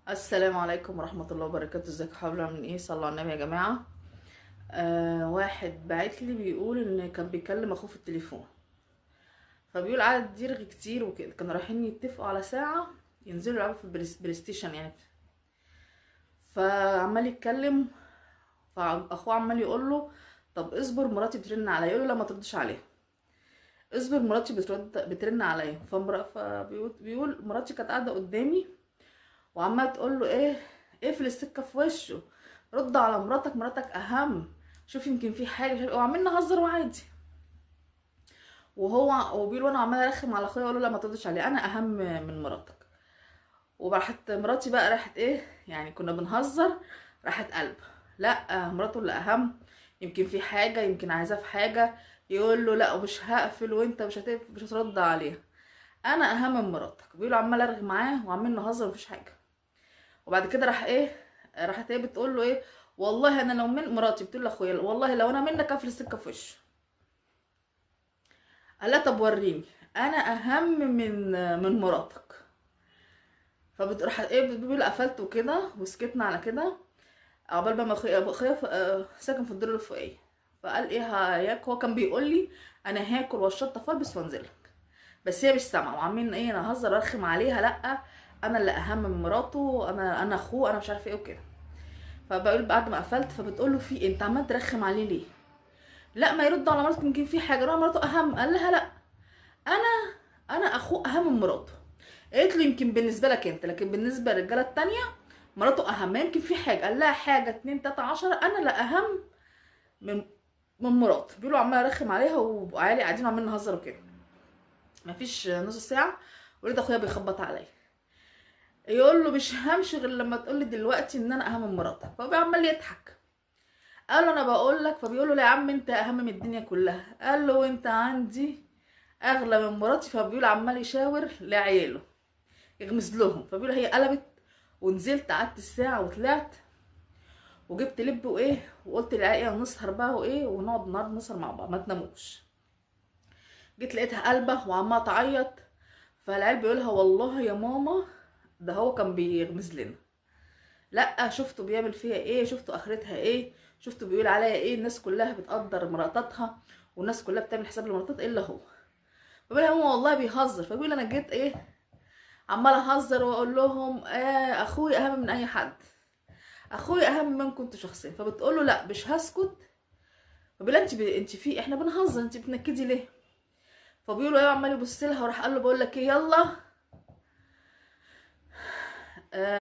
السلام عليكم ورحمة الله وبركاته. ازيكم حابة من ايه؟ صلوا على النبي يا جماعة. واحد بعت لي بيقول ان كان بيكلم اخوه في التليفون، فبيقول قعد يرغي كتير وكده. كانوا رايحين يتفقوا على ساعة ينزلوا يلعبوا في البلاي ستيشن يعني، فعمال يتكلم، فاخوه عمال يقول له طب اصبر مراتي بترن عليا، يقول له لا ما تردش عليها، اصبر مراتي بترن عليا. فبيقول مراتي كانت قاعدة قدامي وعماله تقول له ايه، اقفل السكة في وشه، رد على مراتك، مراتك اهم، شوف يمكن في حاجة، مش عارف ايه، وعمالين نهزر وعادي. وهو وبيقول وانا عماله ارخم على اخويا اقول له لا ما تردش عليه، انا اهم من مراتك. وراحت مراتي بقى راحت ايه يعني، كنا بنهزر، راحت قلب، لا مراته اللي اهم، يمكن في حاجة، يمكن عايزاه في حاجة، يقول له لا ومش هقفل وانت مش هتقفل، مش هترد عليها، انا اهم من مراتك. بيقولوا عمال ارغي معاه وعمال نهزر ومفيش حاجة. وبعد كده راح ايه، راحت ايه بتقول له ايه، والله انا لو من مراتي، بتقول لاخويا والله لو انا منك اقفل السكة في وشه. قال لها طب وريني، انا اهم من مراتك. فبتروح ايه بيقول قفلت وكده وسكتنا على كده، عقبال بقى ما اخويا ساكن في الدور الفوقية، فقال ايه هياك، هو كان بيقول لي انا هاكل واشرب والبس وانزل لك، بس هي مش سامعه، وعمالين ايه انا هزر ارخم عليها، لا انا اللي اهم من مراته، انا اخوه، انا مش عارفه ايه وكده. فبقول بعد ما قفلت فبتقول له في إيه؟ انت عمال ترخم عليه ليه؟ لا ما يرد على مراته يمكن في حاجة، لا مراته اهم. قال لها لا انا اخوه اهم من مراته. قالت له يمكن بالنسبة لك انت، لكن بالنسبة للرجاله التانية مراته اهم، يمكن في حاجة. قال لها حاجة 2 3 10، انا لا اهم من مراته. بيقولوا عمال ارخم عليها وعيالي قاعدين عمالين نهزر وكده. مفيش نص ساعة ولقيت اخويا بيخبط عليا، يقول له مش همشي غير لما تقول لي دلوقتي ان انا اهم من مراتك. فهو عمال يضحك، قال له انا بقول لك، فبيقول له لا يا عم انت اهم من الدنيا كلها. قال له وانت عندي اغلى من مراتي. فبيقول عمال يشاور لعياله يغمز لهم. فبيقول هي قلبت، ونزلت قعدت الساعة وطلعت وجبت لب وايه، وقلت للعيال نسهر بقى وايه، ونقعد النهارده نسهر مع بعض ما تناموش. جيت لقيتها قلبه وعماله تعيط، فالعيال بيقولها والله يا ماما ده هو كان بيغمز لنا، لا شفته بيعمل فيها ايه، شفته اخرتها ايه، شفته بيقول عليا ايه، الناس كلها بتقدر مراتاتها والناس كلها بتعمل حساب لمراتاتها الا هو. فبيقول لها ماما والله بيهزر. فبيقول انا جيت ايه عماله اهزر واقول لهم اخوي اهم من اي حد، اخوي اهم منكم انتوا شخصيا. فبتقول له لا مش هسكت. فبيقول لها انت في احنا بنهزر، انت بتنكدي ليه؟ فبيقولوا ايه عمال يبص لها، وراح قال له بقول لك ايه، يلا